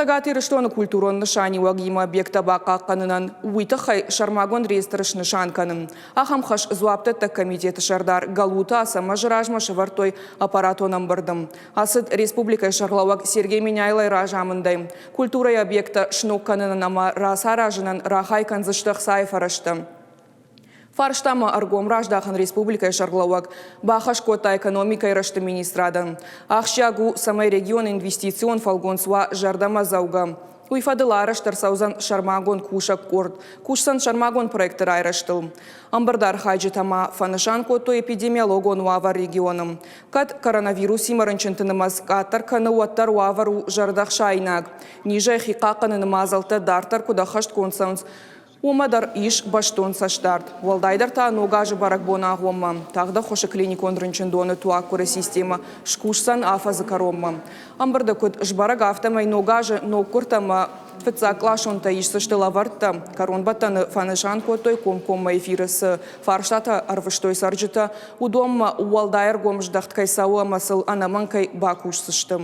Цӕгат Ирыстоны культурон нысаниуӕгимӕ объекттӕ бахъахъхъӕнынӕн уый тыххӕй сӕрмагонд реестр снысан кӕнын. Ахӕм хӕс дзуапдӕттӕг комитеты сӕрдар Галуты Ацӕмӕзы размӕ сӕвӕрдтой аппаратон ӕмбырды. Ацыд республикӕйы сӕргълӕууӕг Сергей Меняйлойы разамындӕй. Культурӕйы объекттӕ сног кӕнынӕн ӕмӕ рацаразынӕн рахай кӕндзысты ӕхцайы фӕрӕзтӕ. Фарстамӕ ӕргом раздахын республикӕйы сӕргълӕууӕг бахӕс кодта экономикӕйы рӕзты министрадӕн. Ахсджиаг у, цӕмӕй регионы инвестицион фӕлгонц уа зӕрдӕмӕдзӕугӕ. Уый фӕдыл арӕзт ӕрцӕудзӕн сӕрмагонд кусӕг къорд, кусдзӕн сӕрмагонд проекты райрӕзтыл. Ӕмбырды архайджытӕ ма фӕнысан кодтой эпидемиологон уавӕр регионы. Кӕд коронавирусимӕ рынчынты нымӕц къаддӕр кӕны, уӕддӕр уавӕр у зӕрдӕхсаинаг. Низӕй хи хъахъхъӕныны мадзӕлттӕ дарддӕр куыд ӕххӕстгонд цӕуынц, Уымӕ дӕр ис бӕстон цӕстдард. Уӕлдайдӕр та Ног азы бӕрӕгбоны агъоммӕ. Тагъд ӕххуысы клиникон рынчындоны туаггуыры системӕ скусдзӕн афӕдзы кӕронмӕ. Ӕмбырды куыд сбӕрӕг, афтӕмӕй Ног азы ноггуыртӕ ӕмӕ фыццагкъласонтӕ исдзысты лӕвӕрттӕ. Кӕронбӕттӕны фӕнысан кодтой, комкоммӕ эфиры цы фарстатӕ ӕрвыстой цӕрджытӕ, уыдонмӕ уӕлдай ӕргом здӕхт кӕй цӕуы ӕмӕ сыл ӕнӕмӕнг кӕй бакусдзысты.